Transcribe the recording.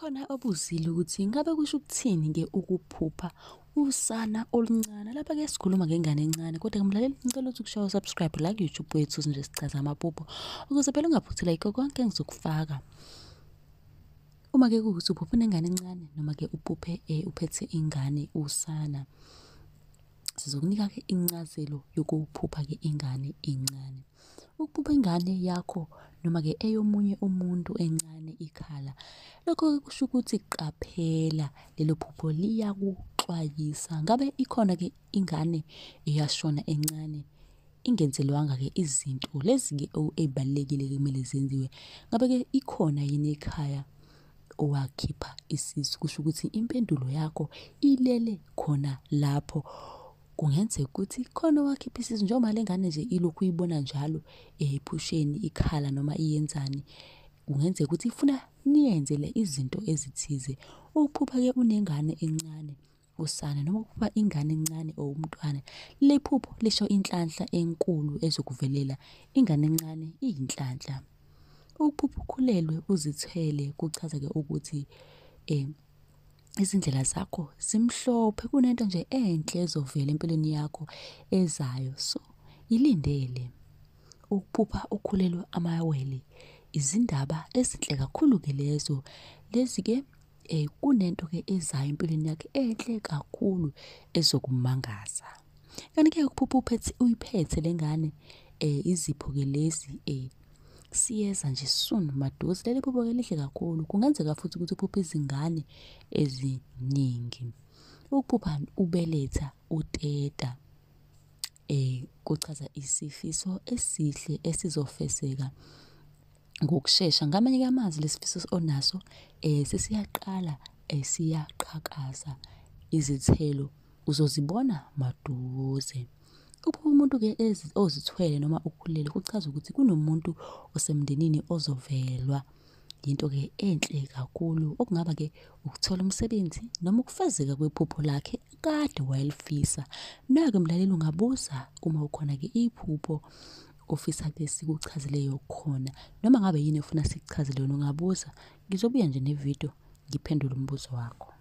Khona obuzile ukuthi ngabe kusho ukuthini-ke ukuphupha usana oluncane. Lapha-ke sikhuluma ngengane encane, kodwa-ke mlaleli ngicela ukuthi ukushaye u-subscribe la ku-YouTube wethu nje sichaza amaphupho ukuze phela ungaphuthela yikho konke engizokufaka. Uma-ke kuwukuthi uphupha unengane encane noma-ke uphuphe uphethe ingane usana, sizokunika-ke incazelo yokuphupha-ke ingane encane. Ukuphupha ingane yakho noma-ke eyomunye umuntu encane ikhala, lokho-ke kusho ukuthi qaphela, lelo phupho liyakuxwayisa. Ngabe ikhona-ke ingane eyashona encane ingenzelwanga-ke izinto lezi-ke ey'balulekile-ke ekumele zenziwe? Ngabe-ke ikhona yini ekhaya owakhipha isisu? Kusho ukuthi impendulo yakho ilele khona lapho. Kungenzeka ukuthi khona owakhipha isisu njengoba le ngane nje ilokhu uyibona njalo ephusheni ikhala noma iyenzani. Kungenzeka ukuthi ifuna niyenze le izinto ezithize. Ukuphupha-ke unengane encane usana noma ukuphupha ingane encane or umntwana, le phupho lisho inhlanhla enkulu ezokuvelela. Ingane encane iyinhlanhla. Ukuphupha ukhulelwe uzithwele kuchaza-ke ukuthi izindlela zakho zimhlophe, kunento nje enhle ezovela empilweni yakho ezayo, so ilindele. Ukuphupha ukhulelwe amawele, izindaba ezinhle kakhulu-ke lezo. Lezi-ke kunento-ke ezayo empilweni yakho enhle kakhulu ezokumangaza. Kanti-ke ukuphupha uphethe uyiphethe le ngane izipho-ke lezi siyeza nje soon maduze. Leli phupho-ke lihle kakhulu. Kungenzeka futhi ukuthi uphuphe izingane eziningi. Ukuphupha ubeletha uteta kuchaza isifiso esihle esizofezeka ngokushesha. Ngamanye amazwi lesi fiso onaso sesiyaqala siyaqhakaza, izithelo uzozibona maduze. Ukuphupha umuntu-ke ozithwele noma ukhulelwe kuchaza ukuthi kunomuntu osemndenini ozovelwa yinto-ke enhle kakhulu, okungaba-ke ukuthola umsebenzi noma ukufezeka kwephupho lakhe kade wayelifisa. Nawe-ke mlaleli ungabuza uma ukhona-ke iphupho ofisa-ke sikuchazele khona, noma ngabe yini ofuna sikuchazele yona ungabuza. Ngizobuya nje nevidiyo ngiphendule umbuzo wakho.